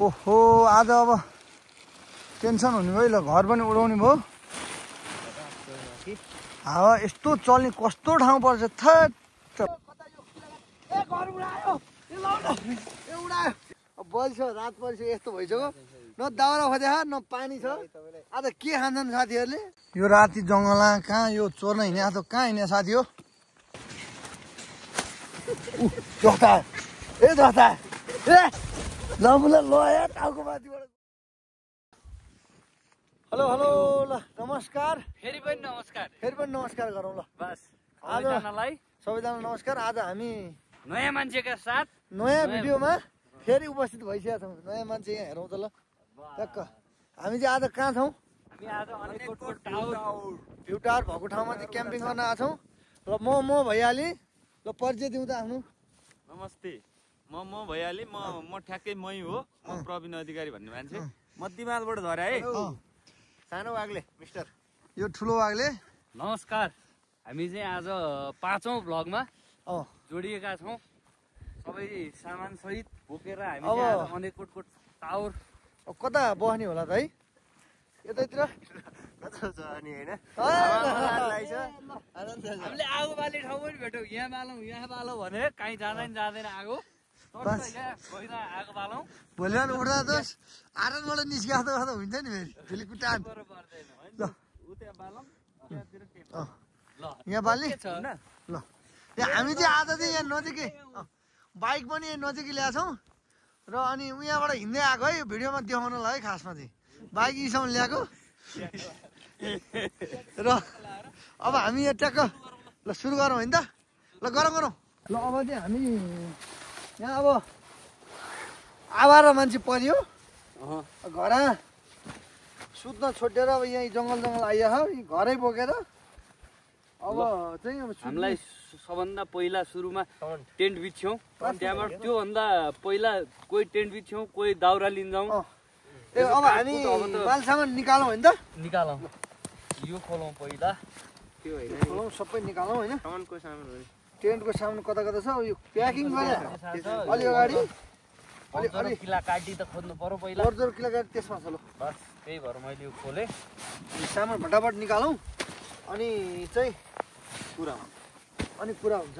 ओहो आज अब टेन्सन हुने भयो ल घर पनि उडाउने भयो हावा यस्तो चल्ने कस्तो ठाउँ पर्छ बल्छ रात पर्छ यस्तो भइसक्यो न दाउरा खोज्या न पानी छ आज के खान्छन् साथीहरूले यो राति जङ्गलमा कहाँ यो चोर्न हिँड्ने आज कहाँ हिँड्ने साथी हो जस्ता ए जस्ता ए लमुला ल या टाउको माथिबाट हेलो हेलो ल नमस्कार फेरि पनि नमस्कार गरौँ ल बस आज सबैजना नमस्कार आज हामी नयाँ मान्छेका साथ नयाँ भिडियोमा फेरि उपस्थित भइसकेका छौँ नयाँ मान्छे यहाँ हेरौँ त ल टक्क हामी चाहिँ आज कहाँ छौँ भ्यू टावर भएको ठाउँमा चाहिँ क्याम्पिङ गर्न आएको छौँ र म भइहालेँ ल परिचय दिउँ त आफ्नो नमस्ते म भइहालेँ म ठ्याक्कै मै हो म प्रवीण अधिकारी भन्ने मान्छे मध्यमालबाट झरे है सानो वाग्ले मिस्टर यो ठुलो वाग्ले नमस्कार हामी चाहिँ आज 5औं भ्लगमा जोडिएका छौँ सबै सामान सहित बोकेर हामी चाहिँ अनेकोटको टावर कता बस्ने होला त है यतैतिर हामीले आगो बाल्ने ठाउँ पनि भेट्यौँ यहाँ बालौँ भने कहीँ जाँदैन आगो आगो बालौँ भोलि बिहान उठ्दा त आरनबाट निस्किएको त हुन्छ नि फेरि कुटान यहाँ बाल्ने ल हामी चाहिँ आज चाहिँ यहाँ नजिकै बाइक पनि नजिकै ल्याएको छौँ र अनि उहाँबाट हिँड्दै आएको है भिडियोमा देखाउनलाई है खासमा चाहिँ बाइक यहीँसम्म ल्याएको र अब हामी यहाँ ट्याक्क ल सुरु गरौँ होइन त ल गरौँ ल अब चाहिँ हामी यहाँ अब आवारा मान्छे पर्यो घर सुत्न छोडेर अब यहाँ जङ्गल आइयो घरै बोकेर अब चाहिँ हामीलाई सबभन्दा पहिला सुरुमा टेन्ट बिछ्यौँ त्यहाँबाट त्योभन्दा पहिला कोही टेन्ट बिछ्यौँ कोही दाउरा लिन्छौँ अब हामी माल सामान निकालौँ होइन त निकालौँ यो खोलौँ पहिला त्यो होइन सबै निकालौँ होइन टेन्टको सामान कता छ यो प्याकिङ गरे अलि अगाडि अलि किला काटी त खोज्नु पर्यो पहिला अर्जर किला काटी त्यसमा छ ल बस त्यही भएर मैले यो खोलेँ सामान फटाफट निकालौँ अनि चाहिँ कुरा हुन्छ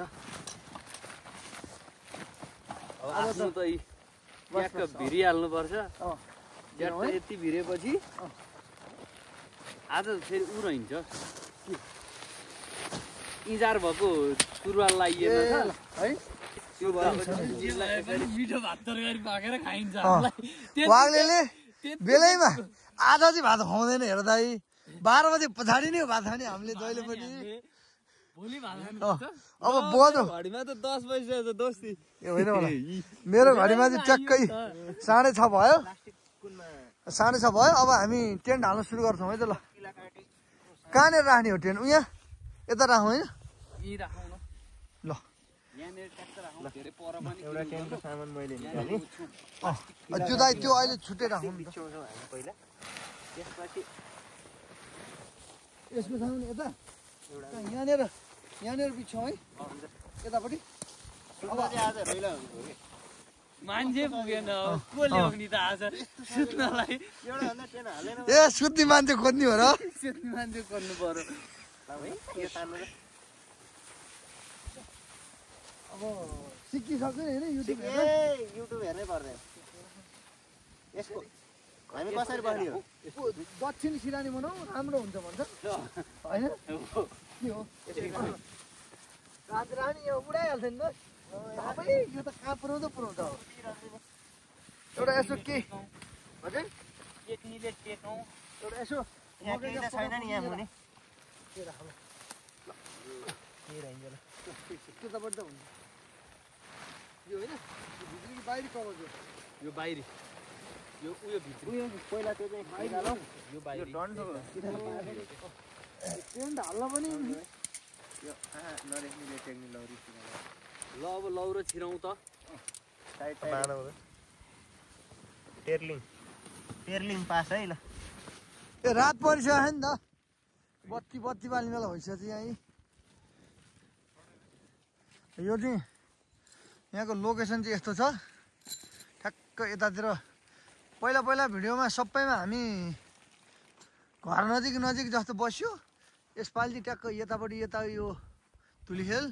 आफ्नो त ट्याक्क भिरिहाल्नुपर्छ यति भिरेपछि आज फेरि उ रहन्छ इजार भएको सुरुवाल लागिएन है मिठो भात तरकारी पाकेर खाइन्छ वाग्लेले बेलैमा आज चाहिँ भात खुवाउँदैन हेर दाइ 12 बजे पछाडि नै भात खाने हामीले जहिले पनि अब बजो घडीमा त 10 बजिसक्यो दोस्ती ए होइन होला मेरो घडीमा चाहिँ ट्याक्कै 6:30 भयो 6:30 भयो अब हामी टेन्ट हाल्न सुरु गर्छौँ है त ल कहाँनिर राख्ने हो टेन्ट उहाँ यता राखौँ होइन ल जुदा त्यो अहिले छुट्टै राखौँ यसको सामान यता यहाँनिर बिछौँ है यतापट्टि मान्छे पुगेन को ल्याउने त आज सुत्नलाई ए सुत्ने मान्छे खोज्ने हो र सुत्ने मान्छे खोज्नु पर्यो अब सिकिसक्यो नि होइन युट्युब हेर्नै पर्दैन यसको हामी कसरी बस्ने हो दक्षिण सिरानी बनाऊ राम्रो हुन्छ भन्छ होइन के हो रानी यो उडाइहाल्छ नि त सबै यो त कहाँ पुऱ्याउँछ एउटा यसो के हजुर टेकौँ एउटा यसो छैन नि यहाँ मुनि त्यतापट्टि त हुन्छ यो होइन भित्री बाहिरी कभर यो बाहिरी यो उयो भित्री पहिला त्यो चाहिँ निकालौँ यो बाहिरी टेन्ट हाल्न पनि यो नरेख्ने टेक्निक लौरी ल अब लौरो छिराउँ त टेर्लिङ पास है ल ए रात परिसक्यो नि त बत्ती बाल्ने बेला भइसक्यो यहीँ यो चाहिँ यहाँको लोकेसन चाहिँ यस्तो छ ठ्याक्क यतातिर पहिला पहिला भिडियोमा सबैमा हामी घर नजिक नजिक जस्तो बस्यो। यसपालि ट्याक्क यतापट्टि यता यो तुलिखेल,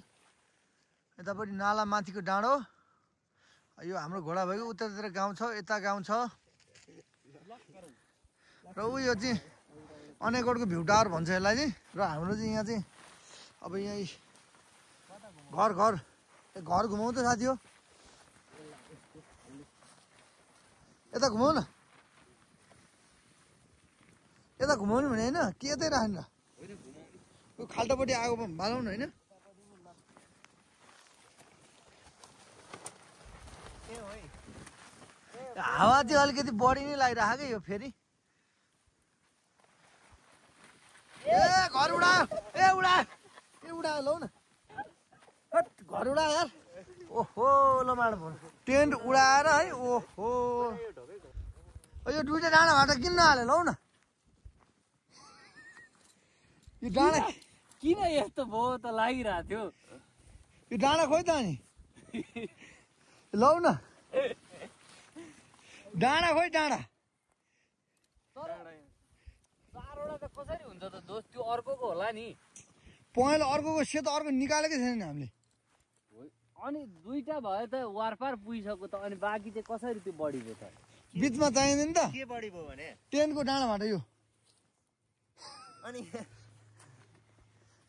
यतापट्टि नाला माथिको डाँडो, यो हाम्रो घोडा भएको उतातिर गाउँ छ, यता गाउँ छ र यो चाहिँ अनेकौटको भ्यू टावर भन्छ यसलाई चाहिँ। र हाम्रो चाहिँ यहाँ चाहिँ अब यहाँ घर घर घर घुमाउ त साथी हो, यता घुमाउ न, यता घुमाउनु भने होइन के यतै राख्नु र खाल्टोपट्टि आगो बालाउनु होइन। हावा चाहिँ अलिकति बढी नै लागिरहेको क्या यो फेरि। ए घर उडायो, ए उडायो, ए उडायो लौ न, हट घर उडायो यार। ओहो ल माड टेन्ट उडाएर है। ओहो यो दुईटा डाँडा भाटा किन नहाल्यो लौ न, यो डाँडा किन यस्तो भयो त लागिरहेको थियो। यो डाँडा खोइ त नि लौ न, डाँडा खोइ डाँडा। चारवटा त कसरी हुन्छ त दोस्त, त्यो अर्कोको होला नि। पहेँलो अर्कोको सेतो अर्को निकालेकै छैन नि हामीले। अनि दुईटा भयो त वारपार पुगिसक्यो त, अनि बाँकी चाहिँ कसरी त्यो बढी भयो त। बिचमा चाहिँदैन त के बढी भयो भने टेनको डाँडाबाट यो अनि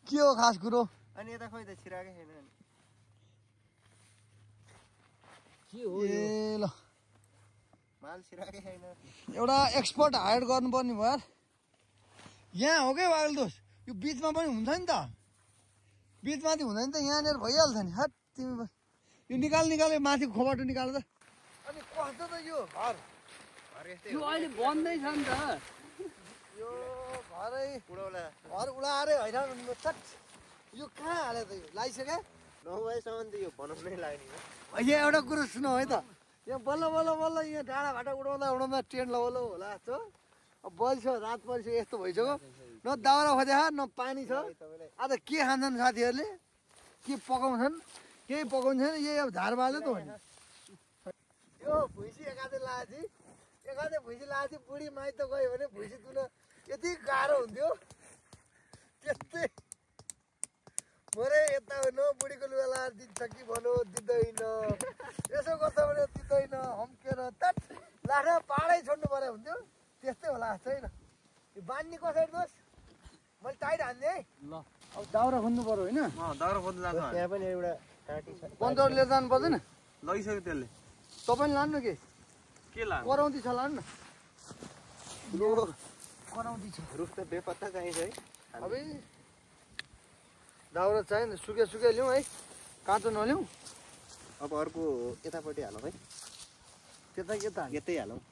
के हो खास कुरो। अनि यता खोइ त छिराकै छैन नि के हो ए ल माल छिराकै छैन। एउटा एक्सपर्ट हायर गर्नुपर्ने भयो यार। यहाँ हो क्या वाइल्ड दोष, यो बिचमा पनि हुन्छ नि त, बिचमा चाहिँ हुँदैन त, यहाँनिर भइहाल्छ नि। हट तिमी यो निकाल निकाल, यो माथि खोबाटो निकाल त। अनि कस्तो त यो घर, यो अहिले बन्दै छ नि त। यो घरै उडाउला घर उडाएरै हैरान हुनु। चट यो कहाँ हाल्यो त, यो लगाइसक्यो। 9 बजेसम्म त यो बनाउनै लाग्ने हो। यहाँ एउटा कुरो सुन है त, यहाँ बल्ल बल्ल बल्ल यहाँ डाँडा भाटा उडाउँदा उडाउँदा ट्रेन लगाउल होला जस्तो। अब बल्छ रात पर्छ यस्तो भइसक्यो, न दाउरा खोज्या न पानी छ। आज के खान्छन् साथीहरूले, के पकाउँछन्, केही पकाउँछन्, यही अब झारबाले त हो नि। यो भुइँसी एकादे लाएपछि भुइँसी लाएपछि बुढी माइत गयो भने भुइँसी दुन यति गाह्रो हुन्थ्यो। त्यस्तै मोरे यता न बुढीको लुगा लाएर दिन्छ कि भनौँ दिँदैन, यसो गर्छ भने दिँदैन, हम्केर तट लाठा पाडै छोड्नु पर्यो हुन्थ्यो। त्यस्तै होला छैन। यो बान्ने कसरी दोस्, मैले टाइट हान्ने है। ल अब दाउरा खोज्नु पर्यो होइन, दाउरा खोज्नु जान्छ त्यहाँ पनि एउटा काटी छ। पन्चर लिएर जानु पर्दैन। लगिसक्यो त्यसले। तपाईँले लानु के के लाग्यो कराउँदी छ लानु न, कराउँदी छ। रुख त बेपत्ता चाहिन्छ है। अब दाउरा चाहियो सुके सुके ल्याउँ है, काँचो नल्याउँ। अब अर्को यतापट्टि हालौँ है, त्यता यता यतै हालौँ।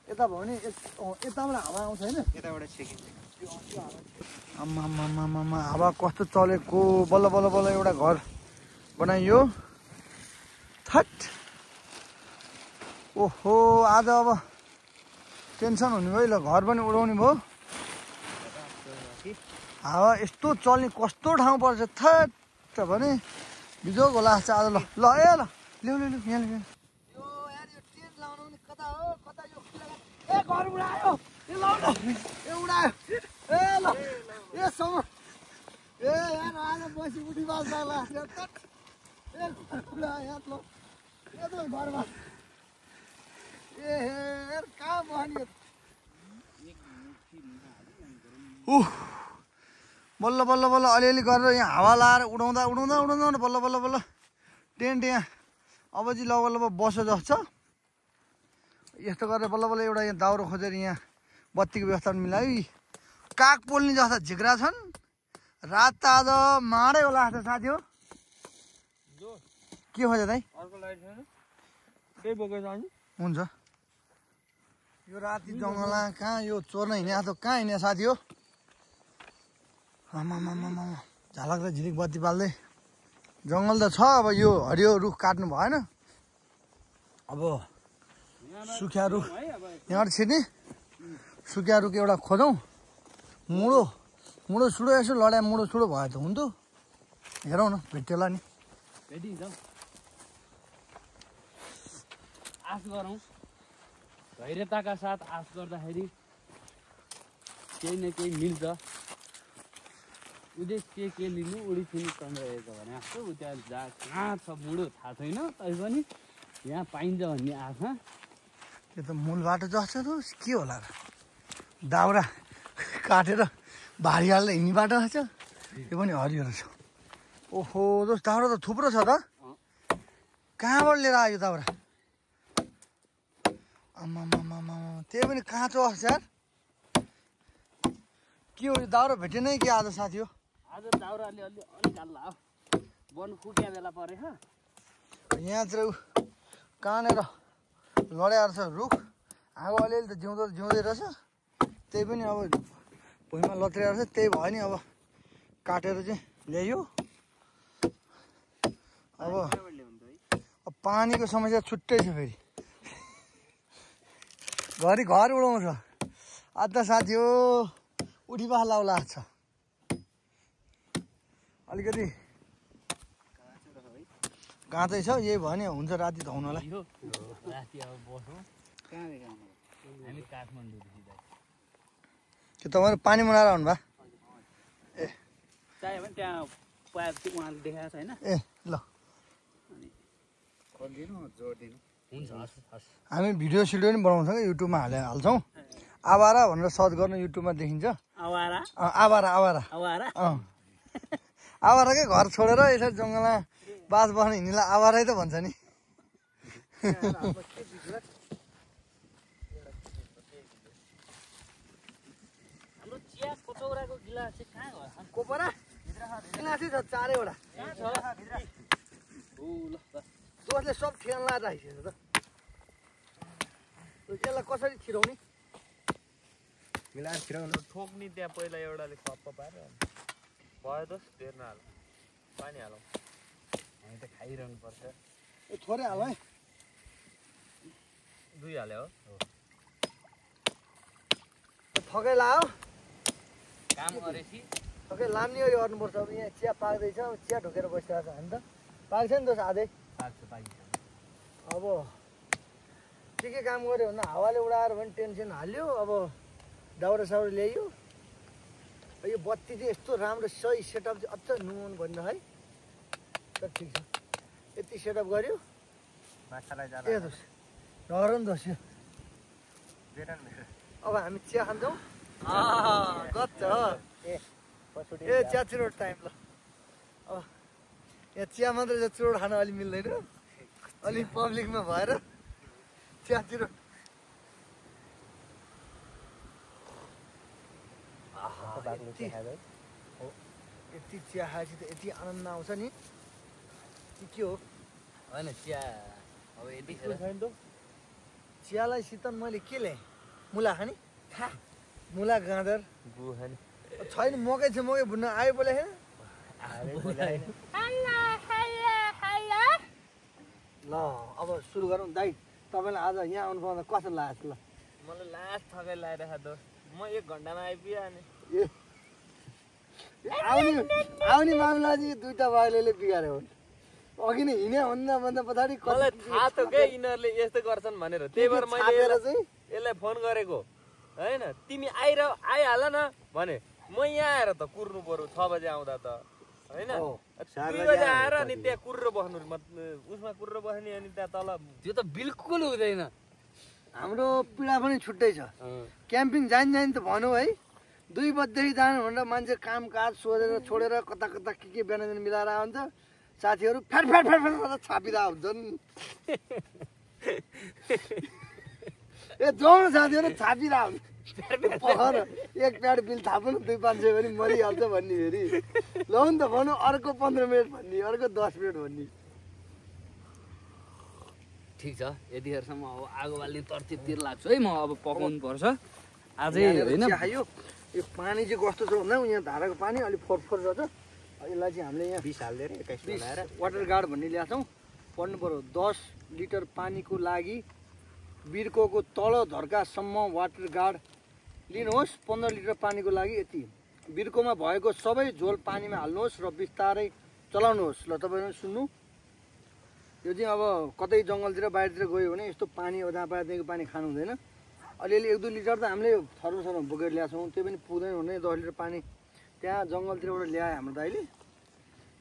यता भयो भने यताबाट हावा आउँछ होइन। यताबाट छेकिन्छ। आम्मामामामा हावा कस्तो चलेको, बल्ल बल्ल बल्ल एउटा घर बनाइयो। थट ओहो आज अब टेन्सन हुने भयो। ल घर पनि उडाउने भयो, हावा यस्तो चल्ने कस्तो ठाउँ पर्छ थट भने बिजोग होला आज। ल ल ए ल ल्याउ ल्याउ यहाँ ल्याउ। यो यार यो टेन्ट लाउनु नि कता हो कता, यो ए घर उडायो, ए लाउ न, ए उडायो, ए ल यसम्म ए यार आज बसी उठी बास लाग्ला थट। ए घर उडायो यार, ल ए त घरमा ए यार कहाँ बस्ने। बल्ल बल्ल बल्ल अलिअलि गरेर यहाँ हावा लाएर उडाउँदा उडाउँदा उडाउँदा बल्ल बल्ल बल्ल टेन्ट यहाँ अब चाहिँ लगभग लगभग बस्यो जस्तो छ। यस्तो गरेर बल्ल बल्ल एउटा यहाँ दाउरो खोजेर यहाँ बत्तीको व्यवस्था मिलायो। काग पोल्ने जस्ता झिक्रा छन्। रात त आज माडै होला जस्तो साथी हो। के खोज्यो दाइ? अर्को लाइट छैन, त्यही बोकेर जानु हुन्छ। यो राति जङ्गलमा कहाँ यो चोर्न हिँड्या त कहाँ हिँड्या साथी हो। आमामामामा झालक र झिलिक बत्ती बाल्दै जङ्गल त छ। अब यो हरियो रुख काट्नु भएन। अब सुक्या रुख यहाँबाट छिर्ने, सुक्या रुख एउटा खोजौँ। मुडो सुडो यसो लड्या मुडो सुडो भयो त हुन्थ्यो। हेरौँ न भेट्योला नि, भेटिन्छ आश गरौँ। धैर्यताका साथ आश गर्दाखेरि केही न केही मिल्छ। उद्देश्य के लिनु उडिसिनु चन्द्रहेको भने जस्तो ऊ त्यहाँ कहाँ छ मुडो थाहा छैन तैपनि यहाँ पाइन्छ भन्ने आशा। त्यो त मूल बाटो जस्तो त के होला र दाउरा काटेर भारी हालेर हिँड्ने बाटो छ त्यो पनि हरियो रहेछ। ओहो दोस्त दाउरा त थुप्रो छ त कहाँबाट लिएर आयो दाउरा आमामामा त्यही पनि काँचो यार के हो यो दाउरा भेटेन कि आज साथी हो आज दाउराले अलिक हल्ला हो वन फुक्या बेला परे यहाँ चाहिँ कहाँनिर लड्याएर छ रुख आगो अलिअलि त जिउँदै रहेछ त्यही पनि अब भुइँमा लत्रिएर छ त्यही भयो नि अब काटेर चाहिँ ल्याइयो। अब पानीको समस्या छुट्टै छ फेरि घरि घर उडाउँछ आज त साथी हो उठी बाख लाउला छ अलिकति काँचै छ यही भयो नि हुन्छ राति धुनलाई। राति अब बसौँ हामी काठमाडौँदेखि के तपाईँहरू पानी मुनाएर आउनु भयो ए चाहियो भने त्यहाँ उहाँले देखाएको छ होइन ए ल हुन्छ हस् हस् हामी भिडियो सिडियो पनि बनाउँछौँ कि युट्युबमा हाल्छौँ आवारा भनेर सर्च गर्नु युट्युबमा देखिन्छ आवारा आवारा आवारा आवारा आवाराकै घर छोडेर यसरी जङ्गलमा बास बस्न हिँड्नेलाई आवारै त भन्छ नि। हाम्रो चिया कचौराको गिलास चाहिँ कहाँ गयो कोपरा गिलासै छ चारैवटा जसले सब ठेगान लाएर राखिसकेको त यसलाई कसरी छिराउने मिलाएर छिराउनु ठोक्ने त्यहाँ पहिला एउटाले सप्प पार्यो भयो त तेर्न हाल पानी हालौँ हामी त खाइरहनु पर्छ ए थोरै हाल है 2 हाल्यो हो थकै लाओ काम गरेपछि थकै लाम्ने गरी गर्नुपर्छ। अब यहाँ चिया पाक्दैछ चिया ढोकेर बसिरहेको छ हामी त पाक्छ नि त आधै पाक्छ अब के काम गऱ्यो भने हावाले उडाएर पनि टेन्सन हाल्यो। अब दाउरा साउरा ल्याइयो यो बत्ती चाहिँ यस्तो राम्रो सही सेटअप चाहिँ अझ नुहाउनु भन्नु है त ठिक छ यति सेटअप गऱ्यो ए दोस् डर नि दोस् यो अब हामी चिया खान्छौँ गच्छ ए चिया चिरोट टाइम ल अब यहाँ चिया मात्रै छ चिरोट खान अलि मिल्दैन अलिक पब्लिकमा भएर चिया चिरोट यति चिया खाएपछि त यति आनन्द आउँछ नि के हो होइन चिया अब यतिखेर चियालाई शीतल मैले के ल्याएँ मुला खाने मुला गाँदर छैन मकै छ मकै भुन्न आयो बोले ल अब सुरु गरौँ दाइ तपाईँलाई आज यहाँ आउनु पाउँदा कस्तो लाग्छ ल मलाई लास्ट थकै लगाइरहेको दोस्त म 1 घन्टामा आइपुगेँ अनि आउने मामला चाहिँ दुईटा बाइलोले बिगाऱ्यो भने अघि नै हिँड्यो भन्दा पछाडि मलाई थाहा त के यिनीहरूले यस्तो गर्छन् भनेर त्यही भएर मैले चाहिँ यसलाई फोन गरेको होइन तिमी आइहाल न भने म यहाँ आएर त कुर्नु पर्यो 6 बजे आउँदा त होइन 2 बजे आएर अनि त्यहाँ कुरेर बस्नु उसमा कुरेर बस्ने अनि त्यहाँ तल त्यो त बिल्कुल हुँदैन। हाम्रो पीडा पनि छुट्टै छ क्याम्पिङ जाइन त भनौँ है 2 बजेदेखि जानु भनेर मान्छे कामकाज सोधेर छोडेर कता कता के बिहान मिलाएर आउँछ साथीहरू फ्याट फ्याट फ्याट फ्याट छापिँदा हुन्छन् ए जाउँ न साथीहरू छापिँदा हुन्छ पखर 1 प्याड बिल थाप्नु 200-500 भने मरिहाल्छ भन्ने फेरि लौ नि त भनौँ अर्को 15 मिनट भन्ने अर्को 10 मिनट भन्ने ठिक छ यतिखेरसम्म अब आगो बाल्ने तर्तिरतिर लाग्छु है म अब पकाउनु पर्छ आजै होइन यो पानी चाहिँ कस्तो छ भन्दा यहाँ धाराको पानी अलिक फोरफोर रहेछ यसलाई चाहिँ हामीले यहाँ 20 हाल्दै 21 बनाएर वाटर गार्ड भन्ने ल्याएको छौँ पढ्नु पर्यो 10 लिटर पानीको लागि बिर्कोको तल धर्कासम्म वाटर गार्ड लिनुहोस् 15 लिटर पानीको लागि यति बिर्कोमा भएको सबै झोल पानीमा हाल्नुहोस् र बिस्तारै चलाउनुहोस् ल तपाईहरु सुन्नु यो चाहिँ अब कतै जङ्गलतिर बाहिरतिर गयो भने यस्तो पानी अब जहाँ पायो त्यहीँको पानी खानु हुँदैन। अलिअलि 1-2 लिटर त हामीले थर्मोसरमा बोकेर ल्याएको छौँ, त्यो पनि पुग्दैन भने 10 लिटर पानी त्यहाँ जङ्गलतिरबाट ल्यायो हाम्रो दाइले।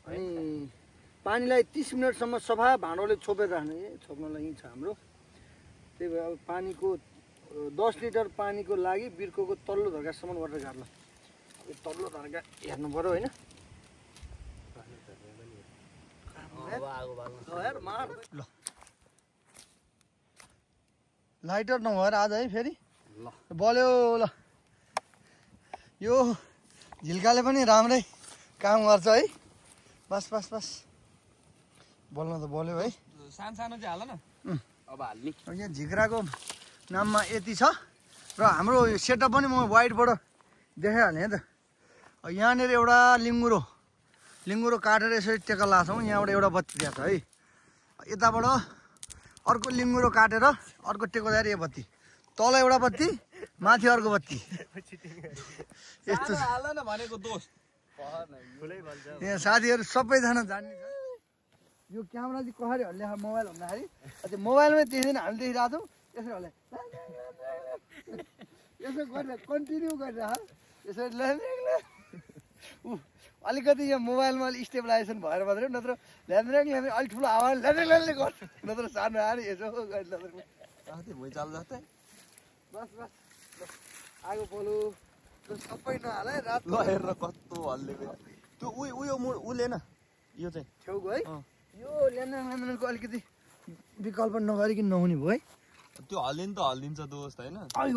अनि पानीलाई 30 मिनटसम्म सफा भाँडोले छोपेर राख्ने, छोप्नलाई यहीँ छ हाम्रो। त्यही भएर अब पानीको 10 लिटर पानीको लागि बिर्कोको तल्लो धर्कासम्म वाटर गाड्ल। यो तल्लो धर्का हेर्नु पऱ्यो होइन। ल लाइटर नभएर आज है फेरि बल्यो। ल यो झिल्काले पनि राम्रै काम गर्छ है। बस बस बस बल्न त बल्यो है। सानो चाहिँ हाल न अब हाल्ने। यहाँ झिक्राको नाममा यति छ र हाम्रो यो सेटअप पनि म वाइडबाट देखाइहालेँ त। यहाँनिर एउटा लिङ्गुरो काटेर यसरी टेका लाछौँ। यहाँबाट एउटा बत्ती दिएको छ है। यताबाट अर्को लिङ्गुरो काटेर अर्को टेको दिएर यो बत्ती, तल एउटा बत्ती, माथि अर्को बत्ती। यस्तो भनेको दोष यहाँ साथीहरू सबैजना जान्ने छ। यो क्यामेरा चाहिँ कसरी हल्ले मोबाइल भन्दाखेरि त्यो मोबाइलमै त्यसरी हामी देखिरहेको छौँ। यसरी हल्ले यसो गरेर कन्टिन्यू गरिरह यसरी अलिकति यो मोबाइलमा अलिक स्टेबलाइजेसन भएर मात्रै, नत्र ल्यान्द्रेङ अलिक ठुलो आवाज ल्यान्द्रेङले गर्छ, नत्र सानो आएर यसो गरी भुइँचालो जस्तै। बस बस आगो बोलु सबै नहाल है। रात ल हेर्न कस्तो हल्ले त्यो उयो उसले न यो चाहिँ छेउको है। यो ल्यान्द्रेङको अलिकति विकल्प नगरिकन नहुने भयो है। त्यो हल्लिन्छ त हल्लिन्छ दोस्त होइन, अलिक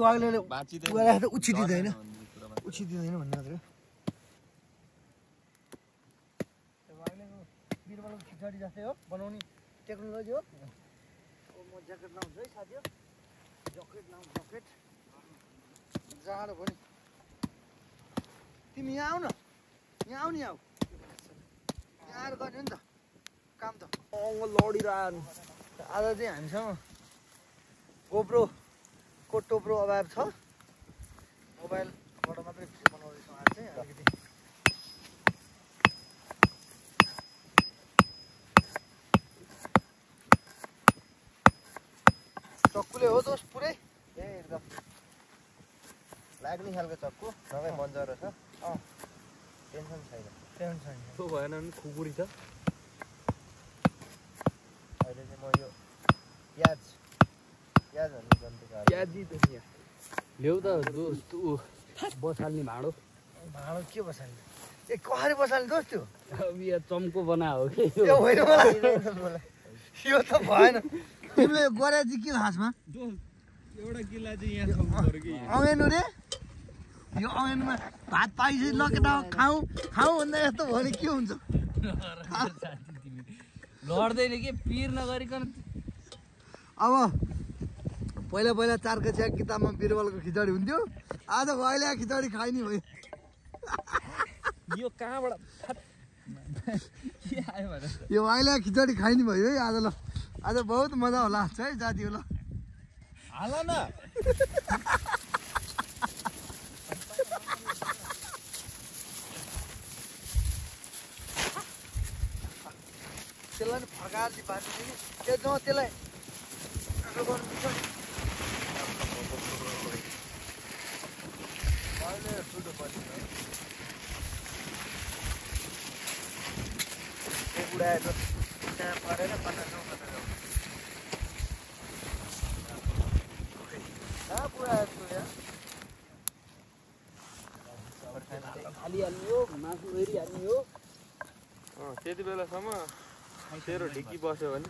उछिटिँदैन भन्ने मात्रै। बिरबलको खिचडी जस्तै हो बनाउने टेक्नोलोजी हो। म ज्याकेट लाउँछु है साथी हो, ज्याकेट लाउँछु ज्याकेट। जाडो भयो नि। तिमी यहाँ आऊ न, यहाँ आऊ नि आऊ, यहाँ आएर गर्ने हो नि त काम त। लडिरहनु आज चाहिँ हामीसँग गोप्रोको टोप्रो अभाव छ। मोबाइलबाट मात्रै भिडियो बनाउँदैछौँ आज चाहिँ। अलिकति चक्कुले हो दोस्त पुरै एकदम लाग्ने खालको चक्कु, नभए मन्जरो छ। टेन्सन छैन। त्यो भएन भने खुकुरी छ। अहिले चाहिँ म यो प्याजहरू जन्तेको प्याजी त ल्याउ त दोस्त। ऊ बसाल्ने भाँडो के बसाल्ने? ए कसरी बसाल्ने दोस्त त्यो? अब यहाँ चम्को बना हो कि त्यो होइन यो त भएन। तिमीले यो गरे चाहिँ के खासमा एउटा किल्ला चाहिँ यहाँ खानु पर्यो कि अँगेनु रे? यो अँगेनुमा भात पाइसक्यो ल केटा खाऊ भन्दा यस्तो भयो भने के हुन्छ? लड्दैन कि पिर नगरिकन। अब पहिला 4 कक्षा किताबमा बिरबलको खिचडी हुन्थ्यो, आज अहिले खिचडी खाइने भयो। यो कहाँबाट के आयो भने यो अहिले खिचडी खाइने भयो है आज। ल आज बहुत मजा होला है जाति हो। ल हाल न त्यसलाई फर्काएर चाहिँ बाँच्ने कि त्यो जाउँ त्यसलाई गर्नुपर्छ नि। अहिले ठुलो पर्छ उडाएर त्यहाँ परेर कता जाउँ कहाँ पुऱ्याएको यहाँ हालिहाल्ने हो, मासु हेरिहाल्ने हो। त्यति बेलासम्म तेरो ढिकी बस्यो भने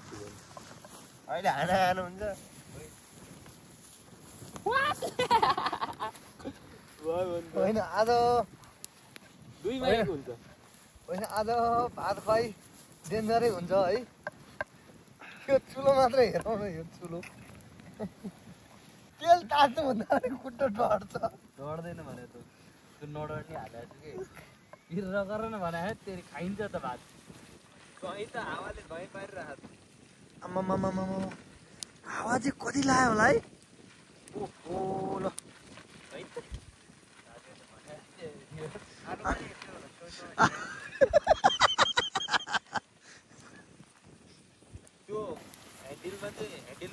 अहिले हाना हुन्छ। होइन आज 2 माइक हुन्छ। होइन आज भात खुवाइ डेन्जरै हुन्छ है। यो चुलो मात्रै हेरौँ न, यो चुलो तेल तात्नु भन्दा खुट्टा डढ्छ। डढ्दैन भने त त्यो नडढ्ने हालेको छु कि पिर नगर न भने तेरि खाइन्छ त भात। कहीँ त हावाले भइ पारिरहेको आम्मामामा हावा चाहिँ कति लाग्यो होला है। ओहो ल त्यो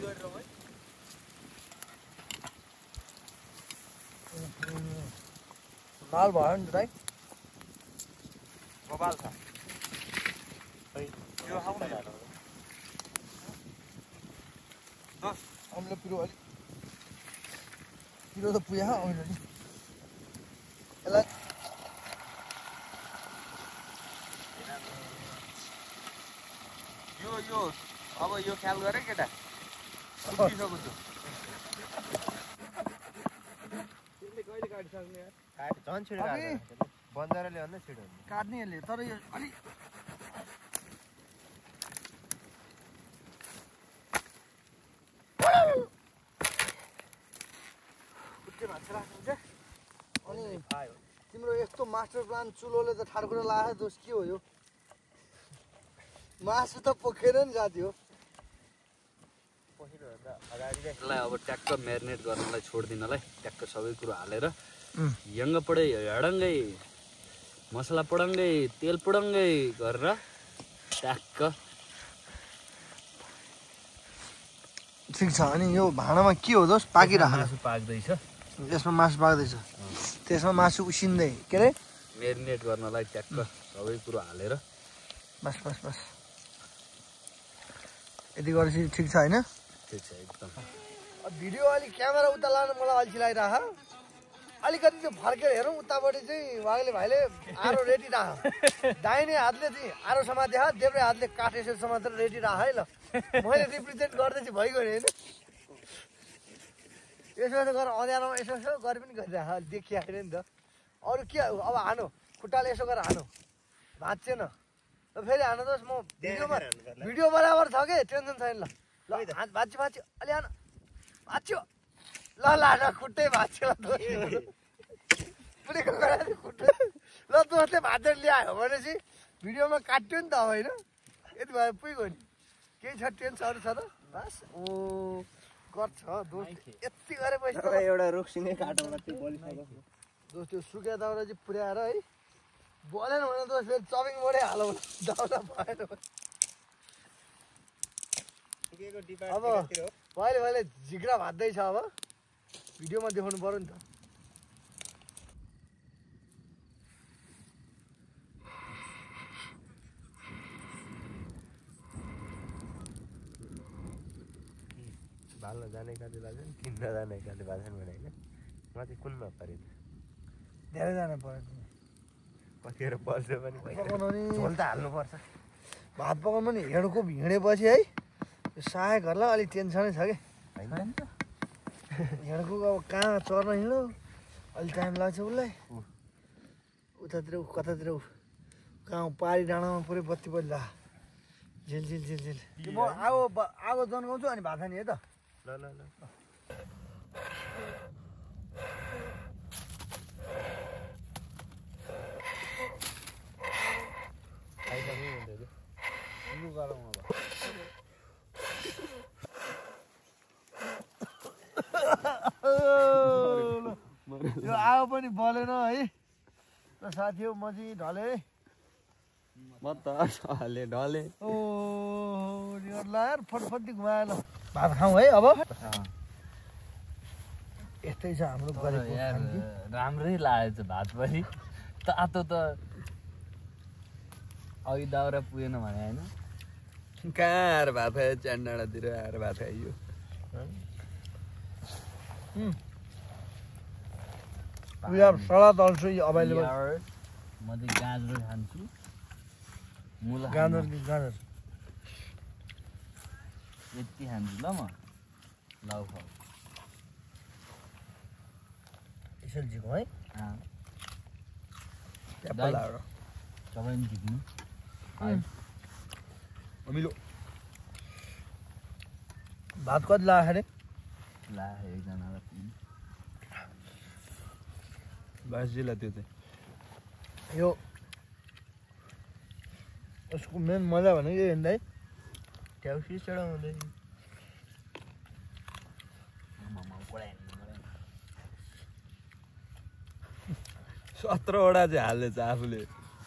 गरेर है माल भयो नि दाइ बबाल छ यो आउने हामीले पिरो अलिक पिरो त पुग्यो आउने नि यसलाई यो अब यो ख्याल गरे केटा उठिसक्यो छु तिमीले कहिले काटिसक्ने यार झन् छिटो बन्दाराले भन्दा छिटो काट्ने यसले तर यो अलिक अनि तिम्रो यस्तो मास्टर प्लान चुलोले त ठाडो कुरा लाग्यो दोष के हो यो मासु त पोखेर नि जाथ्यो यसलाई अब ट्याक्क म्यारिनेट गर्नलाई छोडिदिनलाई ट्याक्क सबै कुरो हालेर यङ्ग पडै हडङ्गै मसला पडङ्गै तेल पडङ्गै गरेर ट्याक्क ठिक छ अनि यो भाँडामा के हो दोष पाकिरहेको मासु पाक्दैछ यसमा मासु पाक्दैछ त्यसमा मासु उसिन्दै के अरे म्यारिनेट गर्नलाई ट्याक्क सबै कुरो हालेर बस बस बस यति गरेपछि ठिक छ होइन ठिक छ एकदम भिडियो अलिक क्यामेरा उता लानु मलाई अल्छी लागिरह अलिकति त्यो फर्केर हेरौँ उतापट्टि चाहिँ वागले भाइले आरो रेडी राख दाहिने हातले चाहिँ आरो समाते देब्रे हातले काठ यसो समातेर रेडी राख है ल मैले रिप्रेजेन्ट गर्दै चाहिँ भइगयो नि होइन यसो यसो गरेर अँध्यारोमा यसो यसो गरे पनि गरिराख देखिहाल्यो नि त अरू के अब हानो खुट्टाले यसो गरेर हानो भाँचेन ल फेरि हान दोस् म भिडियो बराबर छ कि टेन्सन छैन ल ल भाँच्यो भाँच्यो अलि हान भाँच्यो ल लाग खुट्टै भाँच्यो खुट्टै ल दोस्तले भाँचेर ल्यायो भनेपछि भिडियोमा काट्यो नि त अब होइन यति भयो पुग्यो नि केही छ टेन्सनहरू छ त बस ओ गर्छ दोस्त यति गरेपछि एउटा रुखसिने काटौँला त्यो बलिसक्यो दोस्त त्यो सुकिया दाउरा चाहिँ पुर्याएर है बोलेन भने दोस्त फेरि चपिङ बोर्डै हालौँ दाउरा भएन अब मैले मैले झिग्रा भाँच्दैछ अब भिडियोमा देखाउनु पर्यो नि त भाल्न जाने कति लाग्छ नि किन्न जाने कति भएको छैन भने होइन म चाहिँ कुनमा परेँ धेरैजना पऱ्यो कतिखेर पर्छ पनि पकाउनु नि झोल त हाल्नुपर्छ भात पकाउनु पनि हिँडको हिँडेपछि है यो सहायकहरूलाई अलिक टेन्सनै छ कि हिँडको अब कहाँ चर्न हिँडो अलिक टाइम लाग्छ उसलाई उतातिर कतातिर कहाँ पारी डाँडामा पुरै बत्ती बल्ला झिल झिल झिल झिल म आगो जन्काउँछु अनि भात खाने है त ल ल ल गरौँ अब यो आगो पनि बलेन है र साथी हो म चाहिँ ढले म त ढले ढले ओ यार फटफटी घुमाएन भात खाउँ है अब यस्तै छ हाम्रो गरेको राम्रै लागेको छ भात पनि तातो त अघि दाउरा पुगेन भने होइन कहाँ आएर भात खायो च्यान्डाँडातिर आएर भात खाइयो We have salad also available. म चाहिँ गाजर खान्छु मुला गाजर यति खान्छु ल म लाउ खाऊ यसरी झिकौँ है तपाईँ झिक्नु अमिलो भात कति लाग्यो अरे ला एकजनालाई बासजीलाई त्यो चाहिँ यो उसको मेन मजा भनेको यो हेर्दा है ट्याउसी चढाउँदै 17वटा चाहिँ हाल्दैछ आफूले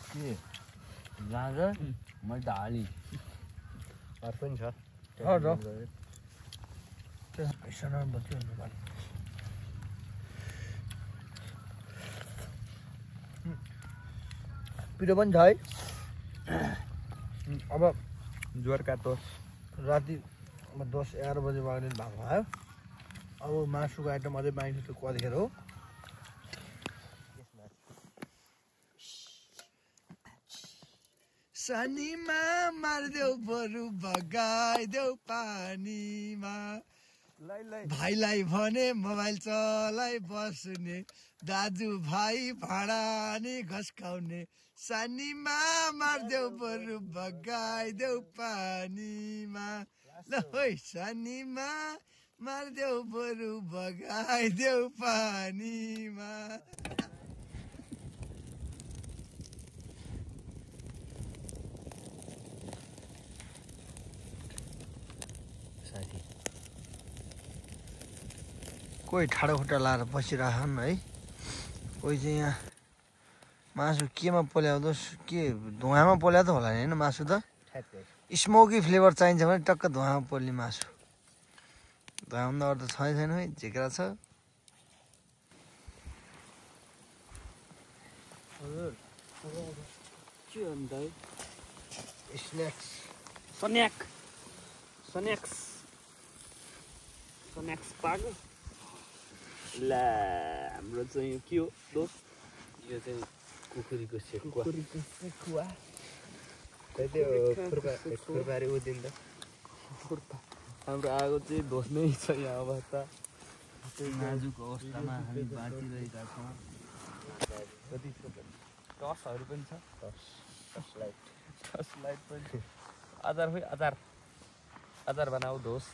के गाजर मैले त हाली अरू पनि छ सानो बत्ती हुनुपर्ने पिरो पनि छ है अब ज्वार काट्दो राति अब 10-11 बजे बाँड्ने भएको आयो अब मासुको आइटम अझै बाँड्नु त्यो कतिखेर हो शनिमा मारिदेऊ बरु बगाइदेऊ पानीमा भाइलाई भने मोबाइल चलाइ बस्ने दाजुभाइ भाँडा नि घस्काउने शनिमा मारिदेऊ बरु बगाइदेऊ पानीमा ल है शनिमा मारिदेऊ बरु बगाइदेऊ पानीमा कोही ठाडो खुट्टा लाएर बसिरहन् है कोही चाहिँ यहाँ मासु केमा पोल्याउँदोस् के धुवामा पोल्या त होला नि होइन मासु त स्मोकी फ्लेभर चाहिन्छ भने टक्क धुवामा पोल्ने मासु धुवामा त अरू त छैन है झिक्रा छ के अन्त है स्न्याक्स स्न्याक्स पाएको ला हाम्रो चाहिँ यो के हो दोस्त यो चाहिँ कुखुरीको सेकुवा खुर्पारी उदिन्छ हाम्रो आगो चाहिँ धोस्नै छ यहाँ अवस्था नाजुक अवस्थामा हामी बाँचिरहेका छौँ कति टसहरू पनि छ टस लाइट पनि अचार खोइ अचार बनाऊ दोस्त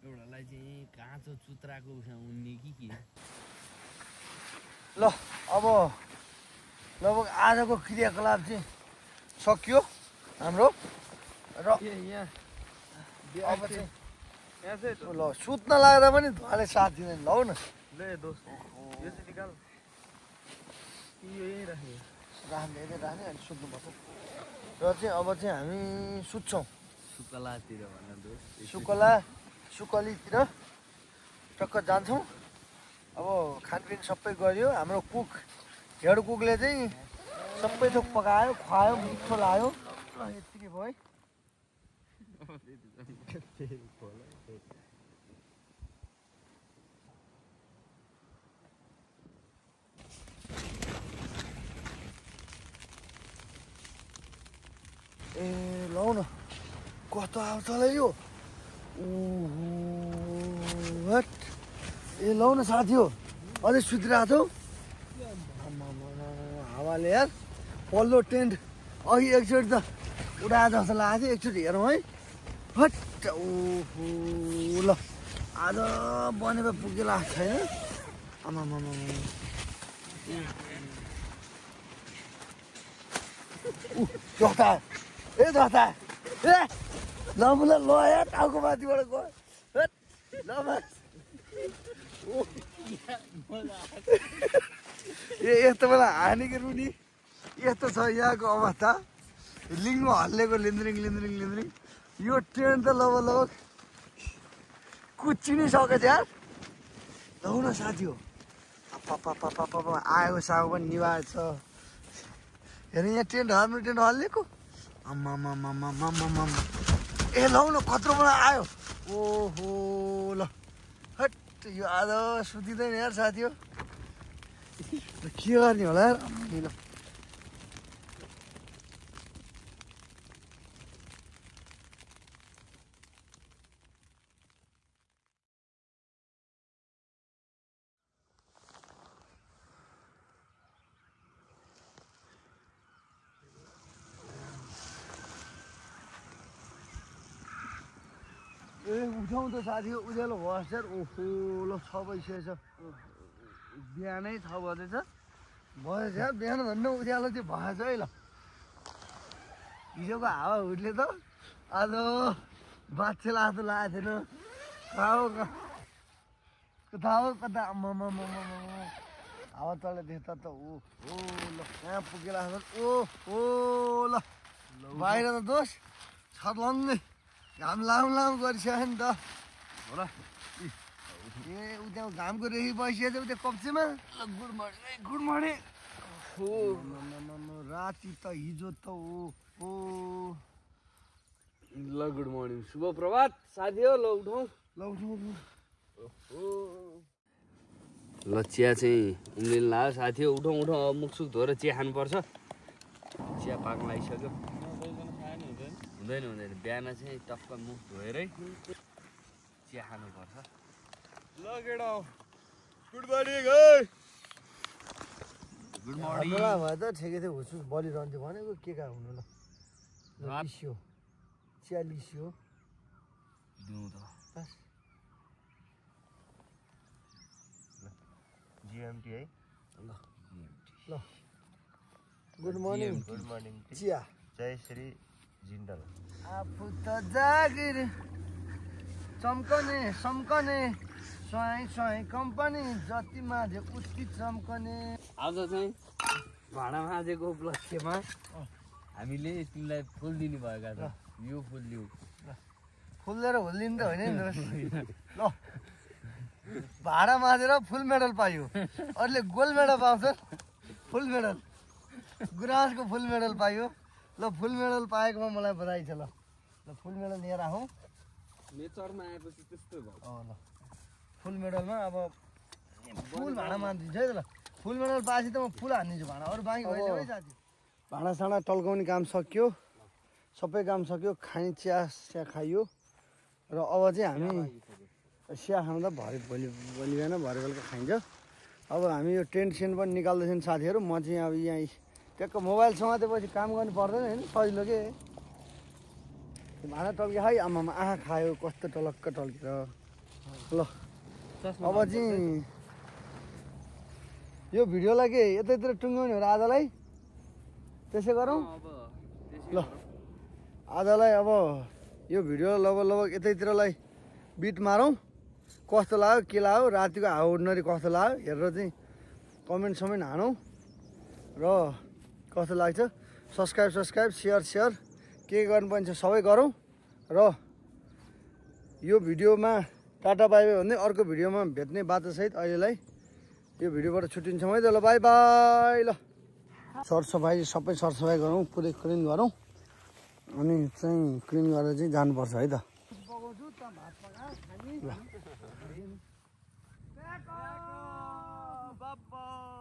एउटालाई चाहिँ काँचो चुत्राको उसँग उन्ने कि के ल अब लगभग आजको क्रियाकलाप चाहिँ सकियो हाम्रो र अब चाहिँ ल सुत्न लाग्दा पनि धुवाले साथ दिँदैन ल हौ न ले दोस्त यो चाहिँ निकाल यो यहीँ राख्ने राख्ने अनि सुत्नुपर्छ र चाहिँ अब चाहिँ हामी सुत्छौँ सुकलातिर भन दोस्त सुकलीतिर टक्क जान्छौँ अब खानपिन सबै गऱ्यो हाम्रो कुक हेड कुकले चाहिँ सबै थोक पकायो खुवायो मिठो लाग्यो ल यतिकै भयो है ए लौ न कस्तो आउँछ होला यो ए लौ न साथी हो अझै सुतिरहेको छौ हावाले यार पल्लो टेन्ट अघि एकचोटि त उडा जस्तो लागेको थियो एकचोटि हेरौँ है हट ओहो ल आज बनेर पुग्यो लाग्छ छैन आमा जता ए जता ए ल यार टाउको माथिबाट गयो ल ए यस्तो बेला हानेको रुनी यस्तो छ यहाँको अवस्था लिङ्गो हल्लेको लिन्द्रिङ यो ट्रेन त लगभग कुच्ची नै सकेछ यार लौ न साथी हो आएको सागो पनि निभाएको छ हेर यहाँ टेन्ट हल्लेको आम्मा ए लौ न कत्रोबाट आयो ओहो ल हट यो आज सुतिँदैन यार साथी हो के गर्ने होला यार ल ए उठाउँ त साथी उज्यालो भएछ यार ओहो ल 6 बजिसकेछ बिहानै 6 बजेछ भएछ यार बिहान भन्नु उज्यालो चाहिँ भएछ है ल हिजोको हावा हुडले त आज बाछे लास्तो लागेको थिएन कता हावा तल देख्दा त ओ ल यहाँ पुगेर ओ ल बाहिर त दोष छर्लङ्गै घाम लाम गरिसक्यो नि त हो र ए उ त्यहाँ घामको रेखी बसिरहेको छ उता कप्चीमा ल गुड मर्निङ राति त हिजो त ओ ल गुड मर्निङ शुभ प्रभात साथी हो ल उठौँ ल चिया चाहिँ उम्लिन लाग्यो साथी हो उठौँ अब मुखसुख धोएर चिया खानुपर्छ चिया पाक्न लागिसक्यो हुँदैन बिहान चाहिँ टक्क मुख धोएरै चिया खानुपर्छ ल केटा गुड मर्निङ है गुड भए त ठिकै थियो हुछु बलिरहन्थ्यो भनेको के का हुनु ल लिस्यो चिया लिस्यो दिउँ त GMT है ल गुड मर्निङ चिया जय श्री जिन्दल आफू त जागिर चम्कने सम्कने स्वाई कम्पनी जति माझे उति चम्कने आज चाहिँ भाँडा माझेको उपलक्ष्यमा हामीले तिमीलाई फुल दिनु भएका छ यो फुल दिउँ फुल लिएर होलिनु त होइन नि ल भाडा माझेर फुल मेडल पायो अरूले गोल्ड मेडल पाउँछ फुल मेडल गुराँसको फुल मेडल पायो ल फुल मेडल पाएकोमा मलाई बधाई छ ल फुल मेडल लिएर आउँ नेचरमा आएपछि त्यस्तै भयो ल फुल मेडलमा अब फुल भाँडा मानिदिन्छु है त ल फुल मेडल पाएपछि त म फुल हानिदिन्छु भाँडा अरू बाँकी भइसक्यो है साथी भाँडासाँडा टल्काउने काम सक्यो सबै काम सक्यो खाने चिया खाइयो र अब चाहिँ हामी चिया खानु त भोलि बिहान भरे बेलुका खाइन्छ अब हामी यो टेन्ट सेन्ट पनि निकाल्दैछन् साथीहरू म चाहिँ अब यहाँ ट्याक्क मोबाइल समातेपछि काम गर्नु पर्दैन होइन सजिलो के भाँडा टल्क्यो है आमामा आँखा खायो कस्तो टलक्क टल्केर ल अब चाहिँ यो भिडियोलाई के यतैतिर टुङ्ग्याउने हो र आजलाई त्यसै गरौँ ल आजलाई अब यो भिडियो लगभग यतैतिरलाई बिट मारौँ कस्तो लाग्यो के लाग्यो रातिको हाउडनरी कस्तो लाग्यो हेरेर चाहिँ कमेन्ट हानौँ र कस्तो लाग्छ सब्सक्राइब सेयर के गर्नुपर्ने छ सबै गरौँ र यो भिडियोमा टाटा बाई बाई भन्दै अर्को भिडियोमा भेट्ने बाचासहित अहिलेलाई यो भिडियोबाट छुट्टिन्छौँ है त ल बाई बाई ल सरसफाइ सबै सरसफाइ गरौँ पुरै क्लिन गरौँ अनि चाहिँ क्लिन गरेर चाहिँ जानुपर्छ है त भात